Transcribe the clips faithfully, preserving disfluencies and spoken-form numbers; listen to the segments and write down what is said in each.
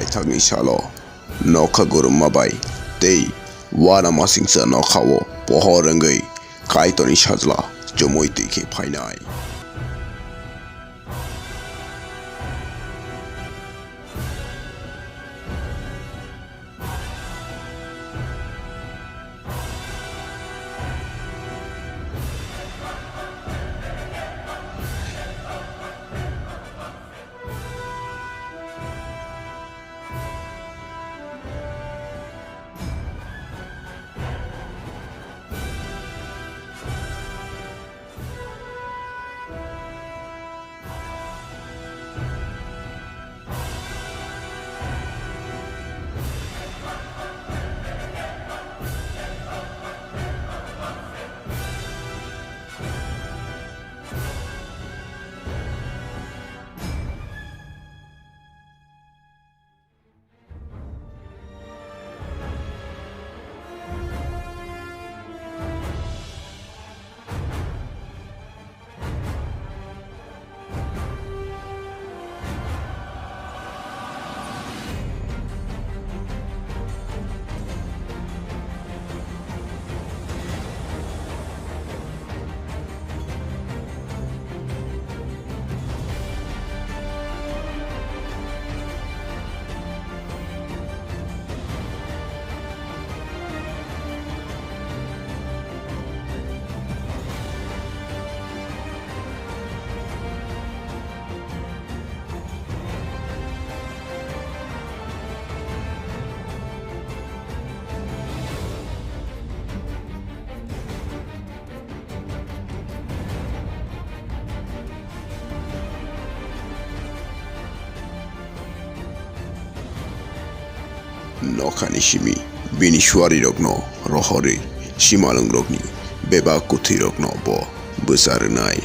Paithakni salo nokha gurumma bai tei uanamasingcha nokhao pohor wngwi Kaitorni sajla chumui twi khe phainai. Nokhani simi bini suarirokno rohorwi simalwngrokni bebak kwthwirokno bo bwsa rwnai.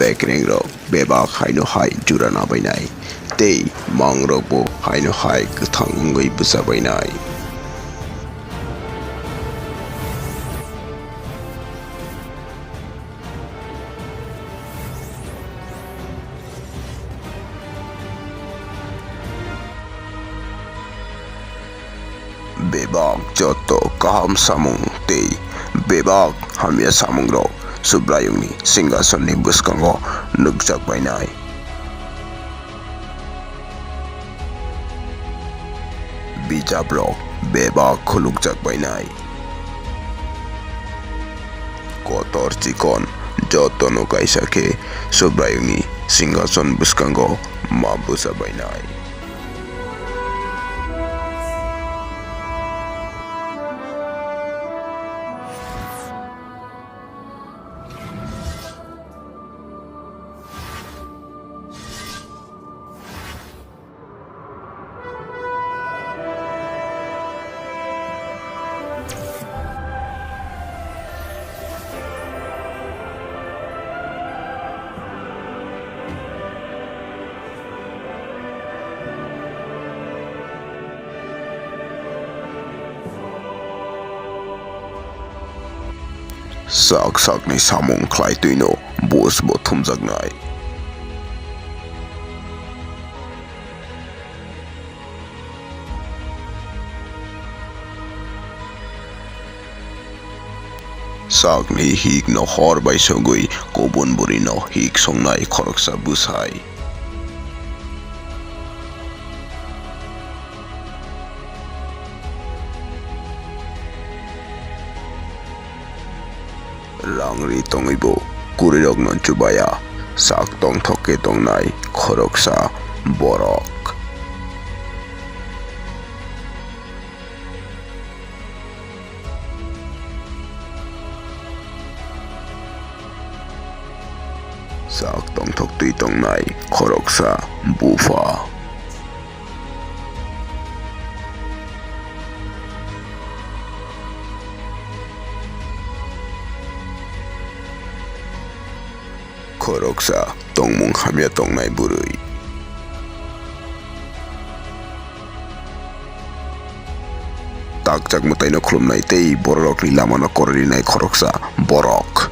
Bekrengrok bebak haino hai jura nabainai, tei mangrokbo haino hai kwthang wngwi bwsa bainai. Bebak joto kaham samung tei bebak hamya samungrok Subraiyungni singkasonni bwskango nukjak bainai. Bijaprok bebak khulukjak bainai. Kotor chikon jotono kaisa khe Subraiyungni singkason bwskango ma bwsa bainai. Sak sakni samung khlai twino buj bo thumjaknai. Sakni hikno hor bai sogwi kubun bwrwino hik songnai khoroksa bwsai. Rang ri tongwibo kwrwirokno chubaya, sak tongthok khe tongnai khoroksa borok. Sak tongthok twi tongnai khoroksa bupha. Khoroksa tongmung hamya tongnai bwrwi. Takjak mwtaino khulumnai tei bororokni lamano kororinai khoroksa borok.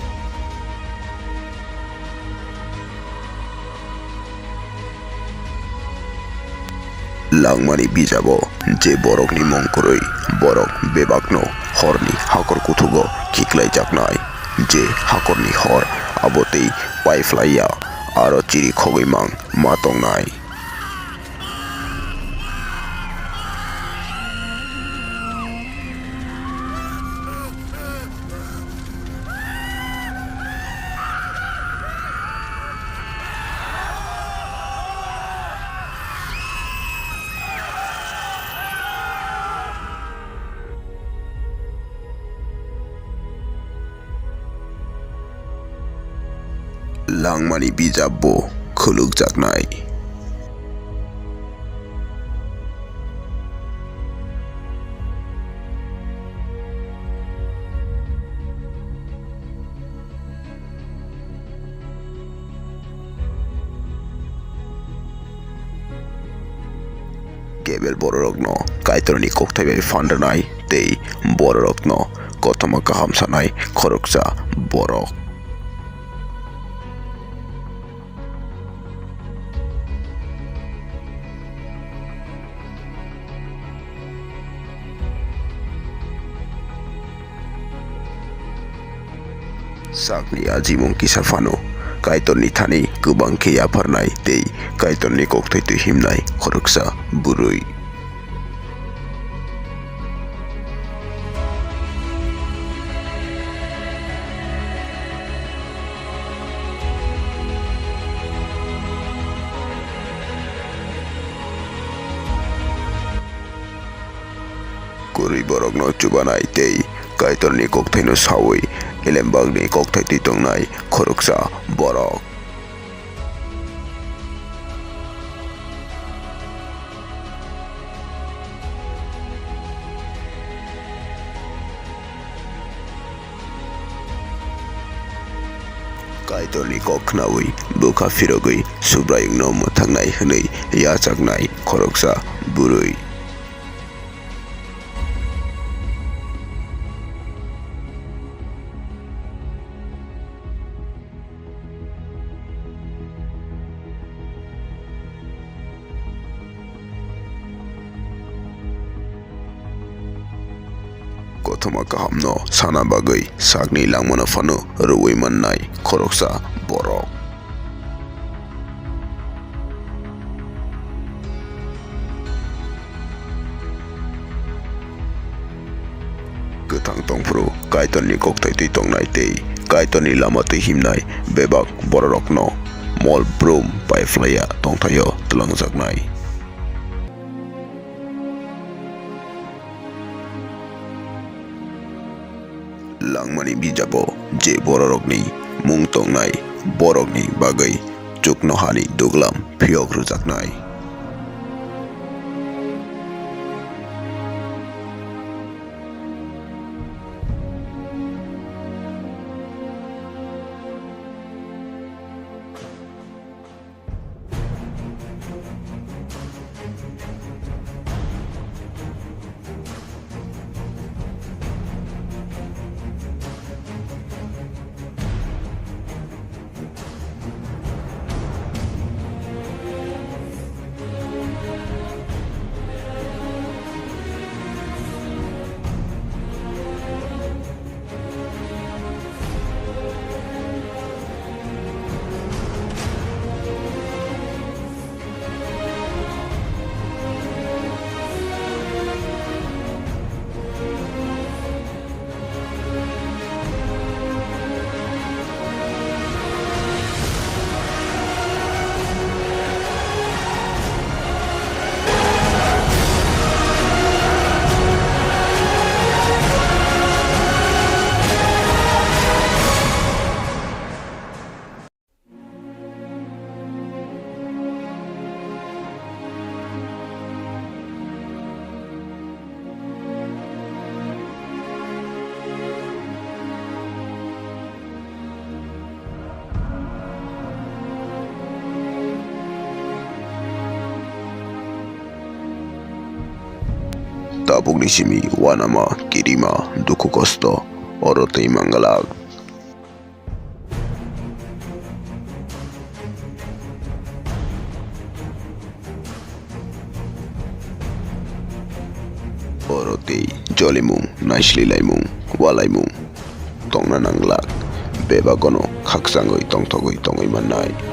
Langmani bijabo je borokni mung kwrwi, borok bebakno horni hakor kuthugo khiklaijaknai. Je hakorni hor abo tei paiphlaiya, aro chiri khogwi mang ma tongnai. Langmani bijap bo khulukjaknai. Kebel bororokno Kaitorni kokthai bai phan rwnai tei bororokno kothoma kaham sanai khoroksa borok. Sakni ajimung kisa phano Kaitorni thani kwbang khe yapharnai tei Kaitorni kokthai twi himnai khoroksa bwrwi. Kwrwi borokno chubanai tei Kaitorni kokthaino saui Elembakni kokthai twi tongnai khoroksa borok. Kaitorni kok khnaui bwkha phirogwi Subraiyungno mwthangnaino hwnwi yachaknai khoroksa bwrwi. Kothoma kahamno sana bagwi sakni langmano phano rwui mannai khoroksa borok. Kwthang tongphuru Kaitorni kokthai twi tongnai tei Kaitorni lama twi himnai bebak bororokno mol brum paiphlaiya tongthaio twlangjaknai. Langmani bijabo je bororokni mung tongnai, borokni bagwi chuknohani duglam phiyok rwjaknai. Tabukni simi uanama, kirima, dukhu kosto oro tei manglak. Oro tei jolimung, naisli laimung, ualaimung tongna nanglak, bebagono khakchangwi tongthogwi tongwi mannai.